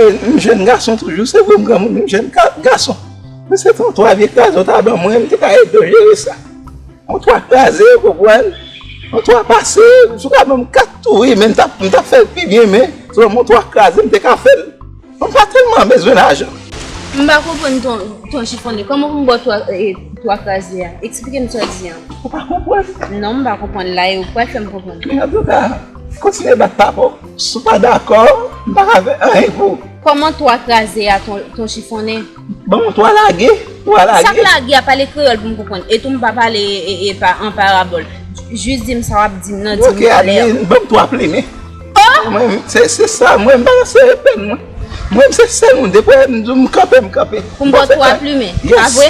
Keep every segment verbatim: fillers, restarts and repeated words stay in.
M jèn gason toujou, se vre m granmoun, men m jèn ka- gason. Men se te yon twa vye kraze w ta ban mwen, m te ka ede w jere sa. Yon twa kraze, w konprann? Yon twa pase, si w ka ban m kat tou, wi, men m t ap, m t ap fè l pi byen, men si w ban m yon twa kraze, m te ka fè l. Mwen pa tèlman bezwen lajan. M pa konprann ton, ton chifonnen. Kòman pou m ba w twa, eh, twa kraze a? Eksplike m sa w di an. Ou pa konprann? Non, m pa konprann la, e ou pral fè m konprann. Men antouka, kontinye bat papa w. Si w pa dakò, m pa ka fè anyen pou ou. Kòman twa kraze a, ton, ton chifonnen? Ban m twa lage, twa lage. Sa k lage a, pale kreyòl pou m konprann. E tou m pa pale e, e, e pa, an parabòl. Jis di m sa w ap di m nan, di m talè. Ok, Adeline, ban m twa plimen. Oh! Mwen, se, se sa, mwen, m pa nan sere pèn, mwen. Mwen, se sèl moun, depi m di w m kanpe, m kanpe. Pou m ba w twa plimen, pa vre?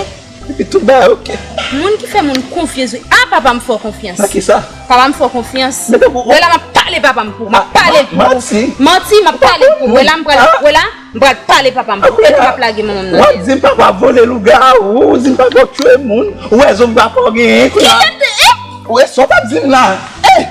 Epi tout bagay ok. Moun ki fè moun konfyans, wi. Ah, papa m fè w konfyans. Nan kisa? Papa m fè w konfyans. Wè la, m ap pale papa m pou ou. M ap pale pou ou. Manti. Manti, m ap pale pou ou. Wè la, m pral, wè la, m pral pale papa m pou ou. Epi m ap lage manman m nan. W ap di m papa ap vole lougawou, ou di m papa ap tchwe moun. Ou wè zòm papa w genyen, kounye a. Ou wè sa w t ap di m la. Eh!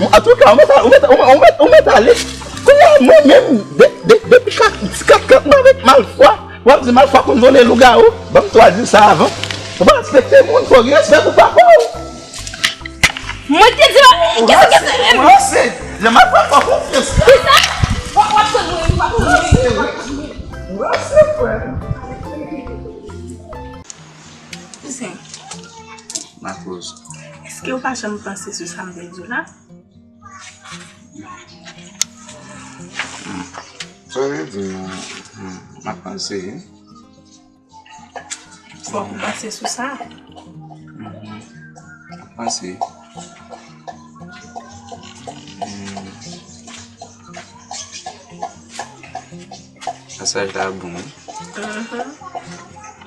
Antouka, ou mèt, ou mèt, ou mèt, ou mèt ale. Kounye a, mwen menm, de- de- depi kat- kat kat mwen avèk malfwa. W ap di malfwa konn vole lougawou. Ban m twa di sa avan. Ou pa respekte moun, fò gen respè pou papa w. Mwen te di la, kèsè, kèsè, em. Ou ranse. Jan malfwa fè w konfyans. Kisa? W ap, w ap tann mwen, w ap tann mwen, w ap tann mwen. Ou ranse, frè. Kouzen. Makouz. Èske w pa janm panse sou sa m te di w la? Hmm. Sa vle di, hmm, m ap panse. Fòk ou panse sou sa. Mhm. M ap panse. Hmm. Pasaj la bon, wi. Mhm.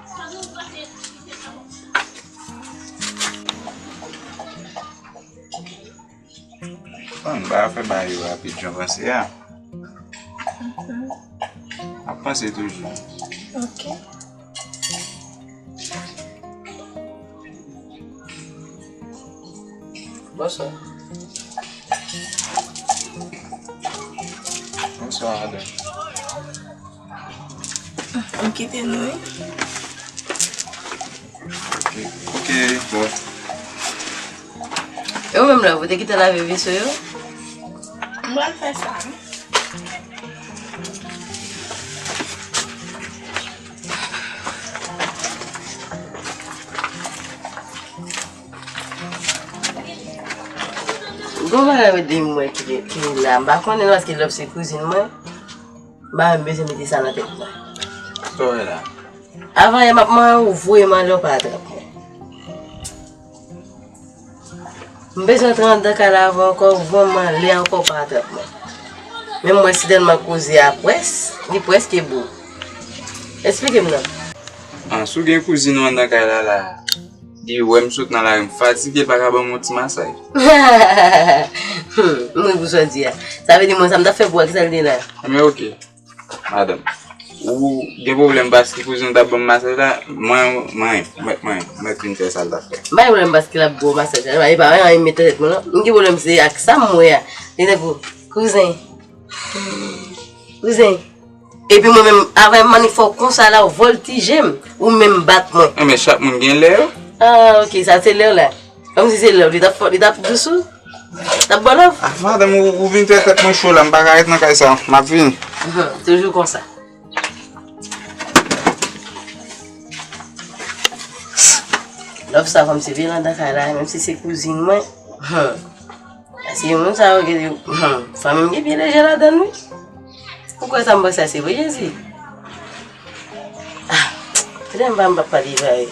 Bon, m pa fè bagay yo rapid jan w panse a. M ap panse toujou. Ok. Bonswa. Bonswa, madanm. M kite nou, wi. Ok, ok, bon. E ou menm la, ou te kite lave veso yo? M pral fè sa, wi. Gon bagay ou di m wè ki, ki la. M pa konnen non, paske lòp se kouzin mwen. M pa menm bezwen mete sa nan tèt mwen. Sa w wè la? Avan yè m ap manyen ou voye m anlè w pa atrap mwen. M bezwen antre anndan kay la avan ankò, ou voye m anlè ankò w pa atrap mwen. Men m wè si tèlman koze a près, li prèske bout. Eksplike m non. An, si w gen kouzin ou anndan kay la la, li wè m sot nan lari, m fatige, l pa ka ban m yon ti masaj. Hmm, m ri pou sa w di a. Sa vle di mwen sa m t ap fè pou ou a, kisa l te la? Anben, ok. Madanm, ou gen pwoblèm paske kouzin ou t ap ban m masaj la? Mwen, mwen, mèt mwen, mèt vin fè sa l t ap fè. M pa gen pwoblèm paske l ap ba w masaj la. E pa anyen m met nan tèt mwen non. M gen pwoblèm se ak sa m wè a. Li tankou, kouzen. Kouzen. Epi mwen menm, avan m annik fè w konsa la, ou vòltije m, ou menm bat mwen. Enben, chak moun gen lè yo. Ah, ok, sa se lè w la. Kòmsi se lè w, li t ap fò, li t ap dous ou? T ap ba w love? Ah, madanm, ou, ou vin fè tèt mwen cho la, m pa ka ret nan kay sa, m ap vini. Mhm, toujou konsa. Love sa kòmsi vin anndan kay la, menm si se kouzin mwen. Hmm. Paske moun sa yo gen, hmm, fanmi m gen pye leje ladan l wi. Ou kwè sa m panse a se vre, Jezi? Ah, kote m pa, m pa pale vre.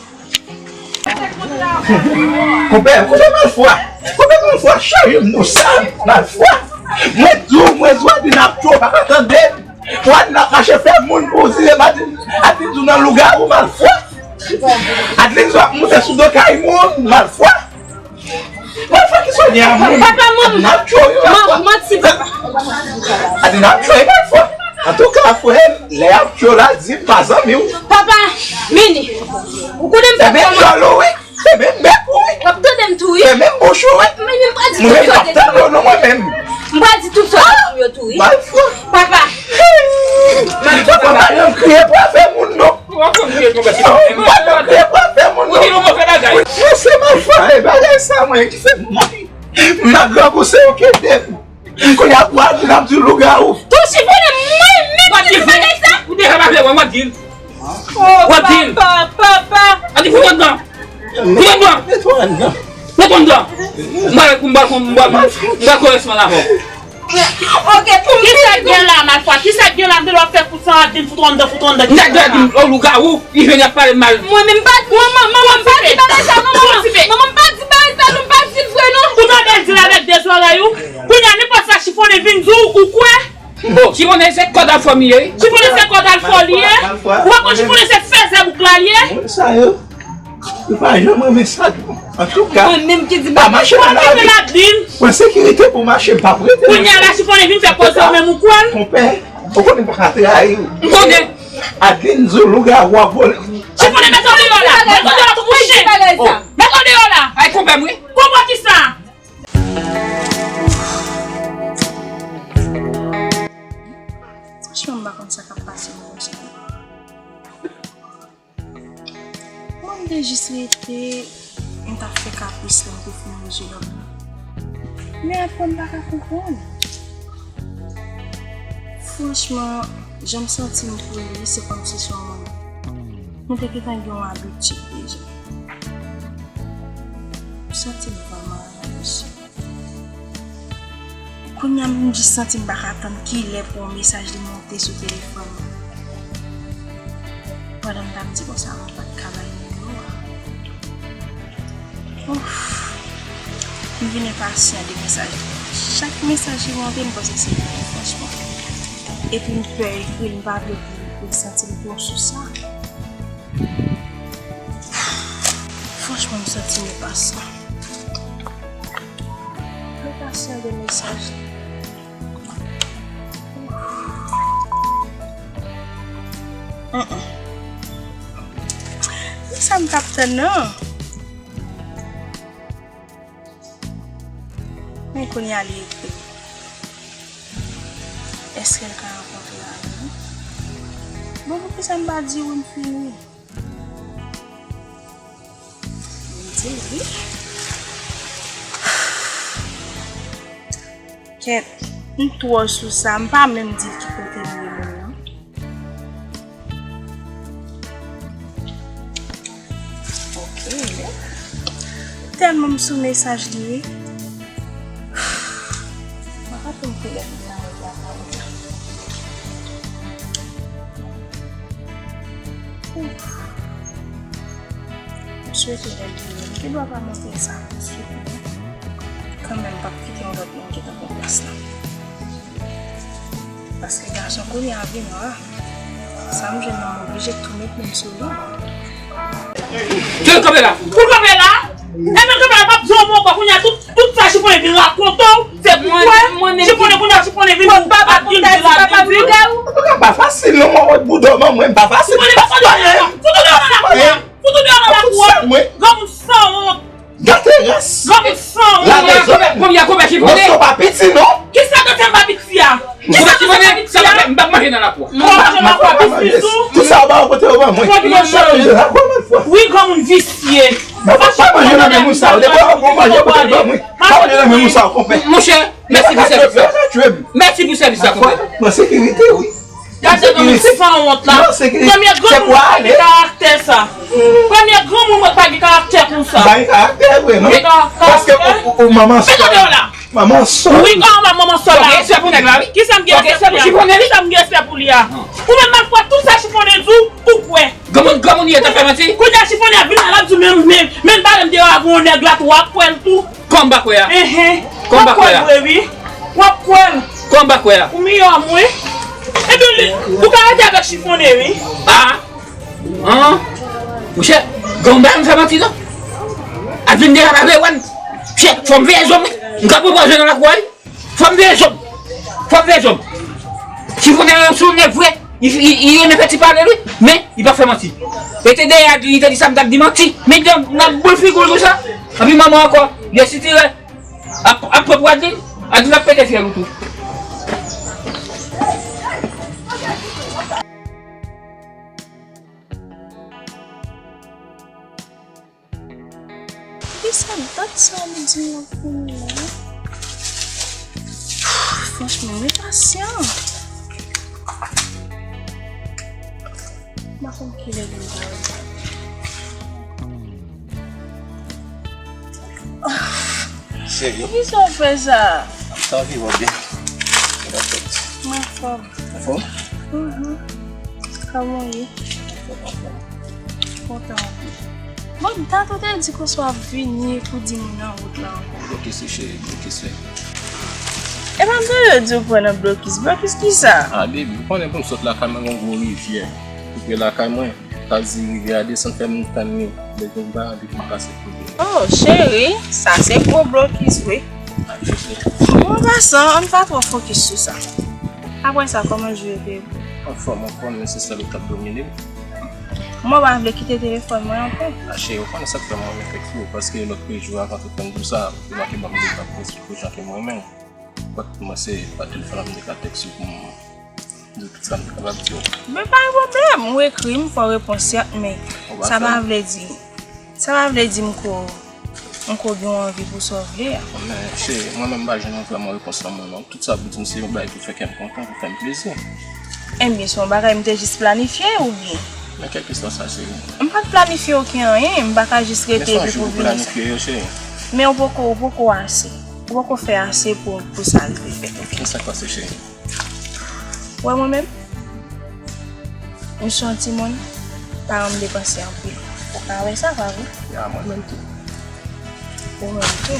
Konpè, konpè malfwa. Konpè malfwa, cheri m nou sa, malfwa. Mwen di w, mwen di w, Adeline ap tchwe w, pa ka tande. Ou al nan mache fè moun pou w di, Adeline, Adeline di w nan lougawou, malfwa. Adeline di w ap moute sou do kay moun, malfwa. Malfwa ki sonnen a moun. Papa, manman. N ap tchwe w, man-, manti, papa. Adeline ap tchwe w, malfwa. Antouka, frè m, lè y ap tchwe w la, di m pa zanmi w. Papa, Mini, ou konnen m pa fèmen djòl ou, wi. Fèmen bèk ou, wi. W ap tande m tou, wi. Fèmen bouch ou, wi. Mini, m pa di. Mwen menm, m ap tande w, non, mwen menm. M pral di tout sa pou yo tou, wi. Malfwa. Papa. Malfwa, papa, yo kriye pou afè moun, non. Ou pa konn kriye pou afè moun, non. Ou pa konn kriye pou afè moun, non. Ou di nou move bagay. Mwen se malfwa, e bagay sa, mwen ki fè m mal. M nan grangou, se yo ki ede m. Kounye a, pou Adeline ap di lougawou. Tou chifone, mwen menm ki di bagay sa. Ou deja pa vle wè, w ap di l. W ap di l. Papa, papa. A di, fout anndan. Fout anndan. Met w anndan. Met w anndan. M ba, m ba, m ba, m ba korespondans avè w. Ok, pou m... Kisa k gen la, malfwa? Kisa k gen la? M te dwe fè kout sa, Adeline fout anndan, fout anndan. Nèg la di m, o lougawou, li vini ap pale m mal. Mwen menm pa, mwen, mwen, mwen, mwen pa di bagay sa, manman. Manman, m pa di bagay sa, non, m pa di l vre, non. Ou tande l di l avèk de zòrèy ou? Kounye a, nenpòt sa chifone vin di w, ou kwè? Bon, chifone se kòd al fò m li ye, wi. Chifone se kòd al fò li ye. Ou pa konn chifone se fèzè bouk la li ye. Mwen sa yo, yo pa janm renmen sa. Antouka, mwen menm ki di pa mache nan lari. Mwen sekirite pou mache, m pa prete. Kounye a la chifone vin fè koze w menm ou kwè l. Konpè, ou konnen pa ka trayi w. M konnen. Adeline di w lougawou ap vole. Chifone, met w deyò la. Met w deyò la tankou chen. Met w deyò la. Ay, konpè m, wi. Konpè kisa? Franchman, m pa konn sa k ap pase nan tèt mwen. Mwen, m te jis rete, m t ap fè kapris la, m te fin ranje lòt mwen. Men apre, m pa ka konprann. Franchman, jan m santi m pou li, se kòmsi se yon moun. Mwen te gentan gen yon abitid deja. M santi m vrèman mal, mesye. Kounye a, m jis santi m pa ka tann kilè pou yon mesaj li monte sou telefòn mwen. Pandan m t ap di konsa, mwen pa t ka bay nimewo a. Ouf! M vin enpasyan de mesaj li. Chak mesaj li monte, m panse se li, franchman. Epi m pè ekri l, m pa vle pou l santi l bon sou sa. Franchman, m santi m enpasyan. Enpasyan de mesaj. Mm, mm. Sa m t ap tann nan. Men kounye a li ekri. Èske l ka rankontre avè m? Bon, poukisa m pa di wi m fini? M di l wi. Kèt, m twò sou sa, m pa menm di l ki kote m ye menm non. Ok. Tèlman m sou mesaj li wi. Mwen pa konn kilè pou m nan rete ak mwen. Ouf. M swete lè l vini, m te dwa pa montre sa tout swit non. Kanmenm, m p ap kite yon lòt moun gentan pran plas la. Paske gason kounye a vin, ah. Sa m jwenn nan, m oblije tou met men m sou li. Kè l kanpe la. Pou l kanpe la? Ebyen kanpe la, m ap di w yon mo ankò, kounye a tout, tout sa chifone vin rakonte w, se pou kwè. Chifone kounye a, chifone vin ap di l, di l, di l. Antouka, pa fasil non, mwen wè bouda manman mwen, pa fasil. Chifone pa fasil. Fout ou deyò nan lakou a. Fout ou deyò nan lakou a. Granmoun sanwont. Gate ras. Granmoun sanwont. Konbyen, konbyen chifone? Mòso pa piti non. Kisa gate m pa piti a? Kisa gate m pa piti a? M p ap manje nan lakou a. M p ap manje nan lakou a. Tout sa w ba yo pote yo ban mwen. Wi, granmoun visye. Mwen pa manje nan men moun sa yo. Depi w manje, pote yo ban mwen. Pa manje nan men moun sa yo, konpè. Monchè, mèsi pou sèvis la. Mèsi pou sèvis la, konpè. Mwen sekirite, wi. Gade granmoun sanwont la. Premye granmoun mwen pa gen karaktè sa. Premye granmoun mwen pa gen karaktè konsa. M pa gen karaktè vre non. Paske ou, ou, ou manman sòl. Manman sòl. Wi, manman sòl la. Ou gen respè pou nèg la, wi. Kisa m gen respè pou li a? Kisa m gen respè pou li a? Ou menm malfwa, tout sa chifone di w, ou kwè. Granmoun, granmoun li ye, t ap fè manti. Kounye a chifone a vin la, l ap di w men, men, men, m pale m te avè yon nèg la tou, w ap kwè l tou. Kòman m pa kwè a? Enhen. Kòman m pa kwè a? W ap kwè l vre, wi. W ap kwè l. Kòman m pa kwè a? Ou miyò mwen. Epi li, ou ka rete avèk chifone, wi. Ah. An. Monchè, granmoun pa janm fè manti non. Adeline deja pa vle wè m. Monchè, fò m veye zòm wi. M ka pran pwazon nan lakou a wi. Fò m veye zòm. Fò m veye zòm. Chifone se yon nèg vre. Li, li, li renmen fè ti pale wi. Men, li pa fè manti. Rete dèyè Adeline, li te di sa, m t ap di manti. Men, m ap boule figi l konsa. Anpi manman ankò, li esitire. Ap, ap pran pou Adeline. Adi n ap pete fyèl ou tou. Poukisa dat sa li di m ap vini an? Franchman, m enpasyan. M pa konn kilè li va rive. Cheri. Poukisa w fè sa? Sa va byen. Mwen anfòm. Anfòm? Mhm. Kòman w ye? Kontan anpil. Bon, dat ou te di konsa w ap vini pou di m nan wout la ankò. Blokis wi cheri, blokis wi. E pa m tande yo di w pran nan blokis. Blokis kisa? Ah, baby, ou konnen pou m sot lakay mwen, gen yon gwo rivyè tou pre lakay mwen. Sa di rivyè a desann fè m tann li. Lè gen bagay depi m pase pou li. Oh, cheri, sa se gwo blokis wi. Bon, an pasan, ann pa twò fokis sou sa. Apre sa, kòman jou yo te ye pou ou? Anfòm, anfòm, men se sèl ou k ap domine m. Mwen pa vle kite telefòn mwen ankò. Ah, cheri, ou konnen sa k fè mwen renmen tèks ou, paske lòt jou avan tout mwen di w sa, ou pa te ban m de tèks pou jan ke mwen menm. Kot mwen se pa telefòn ap mete ka tèks ou pou m di w tout sa m te kapab di w. Men pa gen pwoblèm, ou ekri m, fè w repons, sèt, men sa pa vle di, sa pa vle di m ko, m ko gen yon anvi pou sa w vle a. Men cheri, mwen menm m pa jwenn vrèman repons nan men w non. Tout sa pou di m se yon bagay pou fè kè m kontan, pou fè m plezi. Ebyen, se yon bagay m te jis planifye oubyen? Men kèlkeswa sa, cheri. M pa t planifye okenn anyen, m pa ka jis rete epi pou vini sa. Men se yon jou pou planifye yo, cheri. Men ou poko, ou poko ase. Ou poko fè ase pou, pou sa rive fèt, oke? Men sa k pase, cheri? Ou wè mwen menm? M se yon timoun, paran m depanse anpil. Ou ka wè sa, pa vre? Ya, mwen menm tou. Ou menm tou.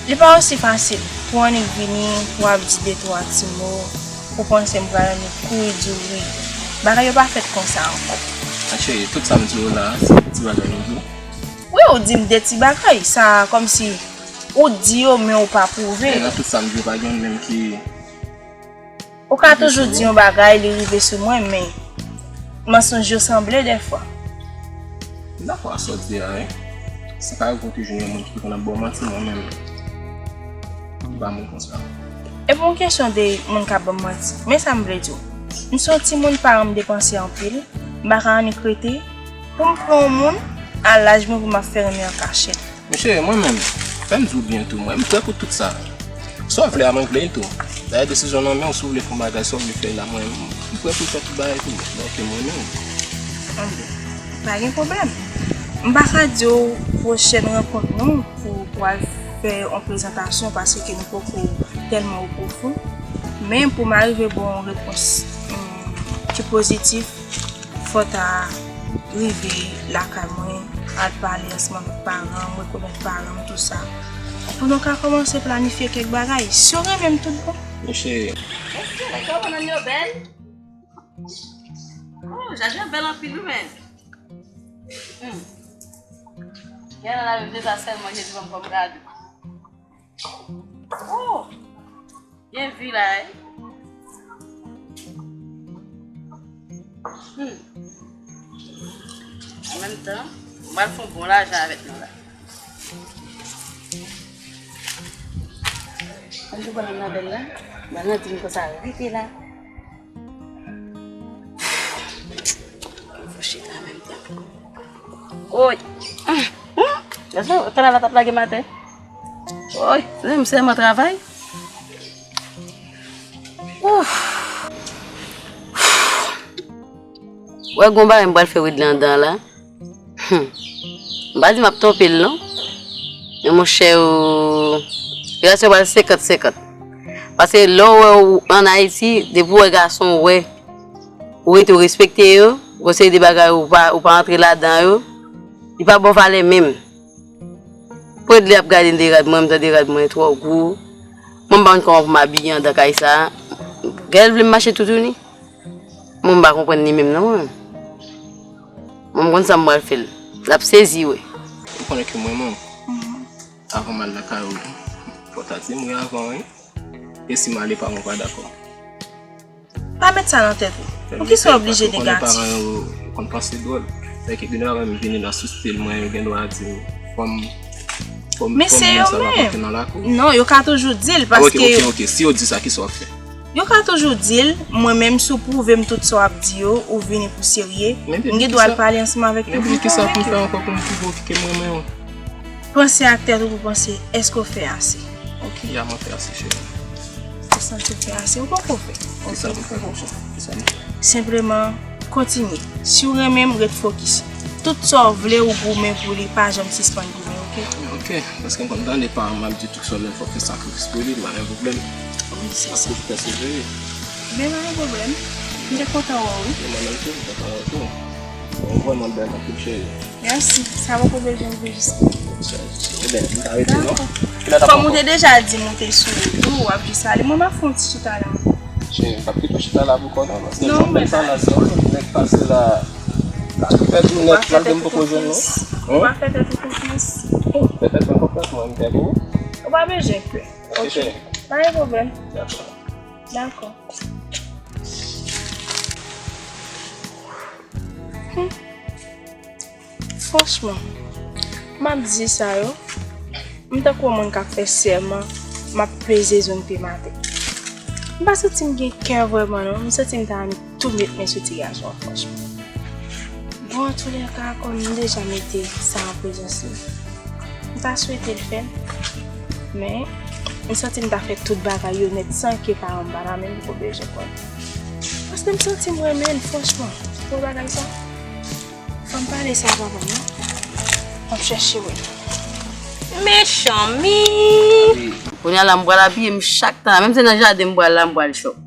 Li pa osi fasil pou annik vini, pou ap di de twa ti mo, pou panse m pral annik kouri di w wi. Bagay yo pa fèt konsa ankò. Ah, cheri, tout sa m di w la, se ti bagay m di w. Wi, ou di m de ti bagay, sa kòmsi ou di yo, men ou pa pwouve. Men nan tout sa m di w, pa gen youn menm ki Ou ka toujou di yon bagay, li rive sou mwen, men mansonj yo sanble dèfwa. M dakò ak sa w di a, wi. Sa ka rive w te jwenn yon moun ki te konn ap ba w manti, mwen menm, m pa moun konsa. E pou yon kesyon de moun k ap ban m manti, men sa m vle di w. M se yon timoun, paran m depanse anpil, m pa ka annik rete pou m pran yon moun a laj mwen pou m ap fè renmen an kachèt. Men cheri, mwen menm, fè m di w byen tou, mwen, m prè pou tout sa. Sa w vle a, mwen vle l tou. Dayè, desizyon nan men w, si w vle fè yon bagay, sa w vle fè la, mwen, m prè pou l fè tout bagay tou. Donk, mwen menm. Anben, pa gen pwoblèm. M pa ka di w pwochèn rankont nou pou, pou al fè yon prezantasyon paske nou poko tèlman o pwofon. Men pou m arive ba w yon repons, hmm, ki pozitif, fò w ta rive lakay mwen, al pale ansanm avèk paran m, rekonèt paran m, tou sa. Pou nou ka kòmanse planifye kèk bagay. Si w renmen m, tout bon. Men cheri. Mèsi, nèg yo, bannann yo bèl. Oh, jaden an bèl anpil, wi, men. Hmm. Gen nan lavi m te ta sèlman Jezi ban m kòm kado. Oh! Gen vi la, wi. Hmm. An menm tan, m pral fè yon bon lajan avèk nou la. Ann di bannann nan bèl la. Bannann di m konsa rete la. Fò chita an menm tan. Oy. Gason, tan la t ap lage maten. Oy, se m sèlman travay. Ouf. Wè, gon bagay m pral fè Widley anndan la. Hmm. M pa di m ap twonpe l non. Men monchè, relasyon pral senkant senkant. Paske lè w wè w ann Ayiti, depi w wè gason w wè, ou rete w respekte yo, gon seri de bagay ou pa, ou pa antre ladan yo, li pa ba w valè menm. Pou Widley ap gade m de rad mwen, m tande rad mwen twò gwo. Mwen m pa konn kòman pou m abiye anndan kay sa a. Gaël vle m mache toutouni. Mwen m pa konprann li menm non mwen. Mwen m konn sa m pral fè l. L ap sezi wi. Ou konnen ke mwen menm, avan m al lakay ou, fò w ta di m wi avan wi. E si m ale paran w pa dakò? Pa met sa nan tèt ou. Poukisa w oblije negatif? Paske ou konnen paran yo konn panse dwòl. Sèke gen dwa menm vini nan sou stil mwen, yo gen dwa di m fò m Men se yo menm. Non, yo ka toujou di l, paske. Ok, ok, ok. Si yo di sa, kisa w ap fè? Yo ka toujou di l, mwen menm, si w pwouve m tout sa w ap di yo, ou vini pou serye, m gen dwa al pale ansanm avèk yo. Men kisa pou m fè ankò pou m pwouve w ke m renmen w? Panse ak tèt ou pou panse, èske w fè ase? Ok. Ya, mwen fè ase, cheri. Ou santi w fè ase? Ou poko fè. Kisa pou fè? Senpleman, kontinye. Si w renmen m, ret fokis. Tout sa w vle, ou goumen pou li, pa janm sispann goumen, ok? Ok, paske m konn tande paran m ap di tout sa w vle, fò w fè sakrifis pou li, pa gen pwoblèm. Wi, se sa. Paske w pèsevere. Men pa gen pwoblèm. M te kontan wè w, wi. Mwen menm tou, m kontan wè w tou. Ou vrèman bèl anpil, cheri. Mèsi. Sa poko bezwen rive jis la. Ebyen, m ta rete, non? Dakò. Kòm ou te deja di m ou te sou wout ou, w ap jis ale. Mwen, m ap fè yon ti chita la. Cheri, m p ap kite w chita la pou kò, non, paske non, m ap fè sa la, si yon nèg pase la, la pèdi w nèt, malgre m poko jwenn, non. Ou pa fè tèt ou konfyans. Ou fè tèt mwen konfyans, mwen, m pè pou ou. Ou pa bezwen pè. Ok, cheri. Pa gen pwoblèm. Dakò. Dakò. Hmm. Franchman, m ap di sa yo, m tankou yon moun k ap fè sèman, m ap peze zong pye m atè. M pa santi m gen kè vrèman non, m santi m ta annik tou met men sou ti gason an, franchman. Bon, antoulèka, kòm m deja mete sa an prezans li, m ta swete l fè l, men m santi m ta fè tout bagay yo nèt san ke paran m pa ta menm poko bezwen konnen. Paske m santi m renmen l, franchman. Pou bagay sa. Fò m pale sa papa m, non? M ap chèche wè. Mechan mi. Kounye a la, m pral abiye m chak tan la. Menm si nan jaden m pral la, m pral chòp.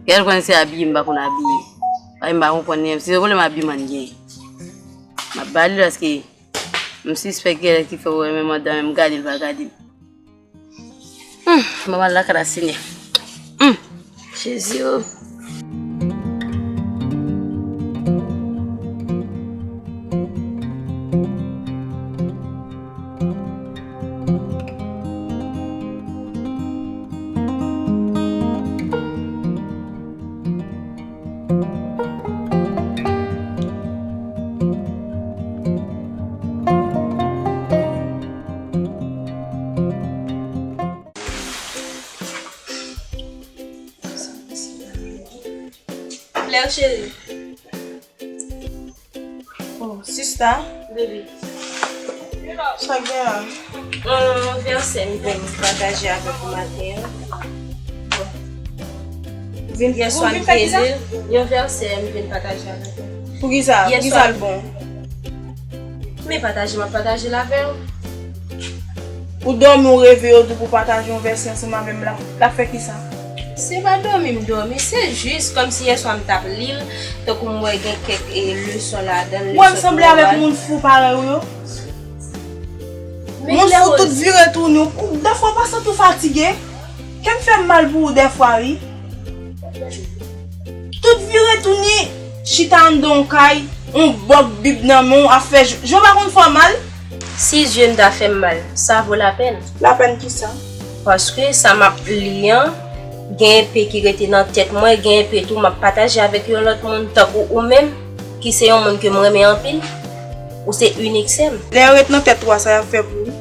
Gèl konn se abiye m pa konn abiye. Ay, m pa konprann li menm. Se pwoblèm abiman li genyen. M ap ba li paske m sispèk gèl ki fè w renmen mandan menm gade l pa gade m. Hmm, mwen al lakay la, Senyè. Hmm, Jezi o. Claire chérie. Oh, sista. Baby. Sa k gen la? Yon vèsè m vin pataje avèk ou maten an. Bon. Vin, yè swa m te li, yon vèsè m vin pataje avèk ou. Poukisa? Poukisa l bon? Men pataje m ap pataje l avè w. Ou dòmi, ou reve, yo di w pou pataje yon vèsè ansanm avè m la. L ap fè kisa? Se pa dòmi m dòmi, se jis kòmsi yè swa m t ap li l, tankou m wè gen kèk, e, leson ladan l, leson k wè m sanble avèk moun fou parèy ou yo? Moun fou tout vire tounen. Ou, dèfwa w pa santi w fatige? Kè m fè m mal pou ou dèfwa, wi. Tout vire tounen, chita anndan yon kay, yon bòk Bib nan men w, ap fè je, je w pa konn fè w mal? Si je m ta fè m mal, sa vo lapèn. Lapèn kisa? Paske sa m ap li an, gen enpe ki rete nan tèt mwen, gen enpe tou m ap pataje avèk yon lòt moun, tankou ou menm, ki se yon moun ke m renmen anpil. Ou se inik sè m. Lè yo ret nan tèt ou a, sa y ap fè pou ou?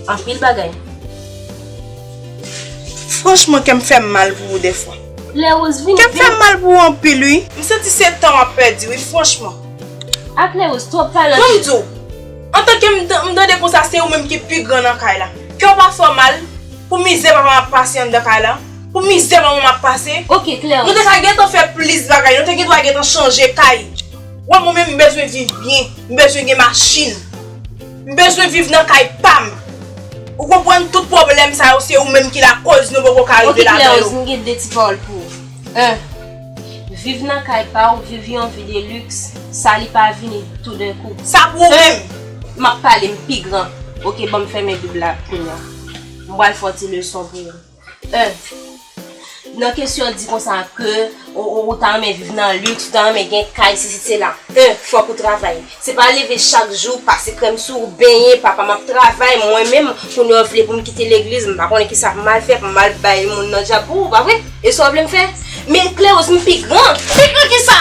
Anpil bagay. Franchman, kè m fè m mal pou ou dèfwa. Claire Rose, vin vit. Kè m fè m mal pou ou anpil, wi. M santi se tan w ap pèdi, wi, franchman. A Claire Rose, twòp talan. Ban m di w, antanke m, m tande konsa, se ou menm ki pi gran nan kay la. Kè w pa fè w mal pou mizè papa m ap pase anndan kay la, pou mizè manman m ap pase. Ok, Claire Rose. Nou te ka gentan fè plis bagay, nou te gen dwa gentan chanje kay. Wè, mwen menm, m bezwen viv byen, m bezwen gen machin. M bezwen viv nan kay pa m. Ou konprann, tout pwoblèm sa yo, se ou menm ki lakòz nou poko ka rive ladan yo. Ok, Claire Rose, m gen de ti pawòl pou ou. En, viv nan kay pa w, viv yon vi de liks, sa li pa vini toudenkou. Sa pou ou menm. M ap pale, m pi gran. Ok, ban m fèmen Bib la kounye a. M pral fè yon ti leson pou ou. En, nan kesyon di konsa ke ou, ou, ou ta renmen viv nan liks, ou ta renmen gen kay, sesi, sela. En, fòk ou travay. Se pa leve chak jou, pase krèm sou ou, benyen, papa m ap travay, mwen menm, kounye a w vle pou m kite legliz, m pa konnen kisa m al fè, pou m al bay moun nan djab pou ou, pa vre? E sa w vle m fè? Men Claire Rose, m pi gran. Pi gran kisa?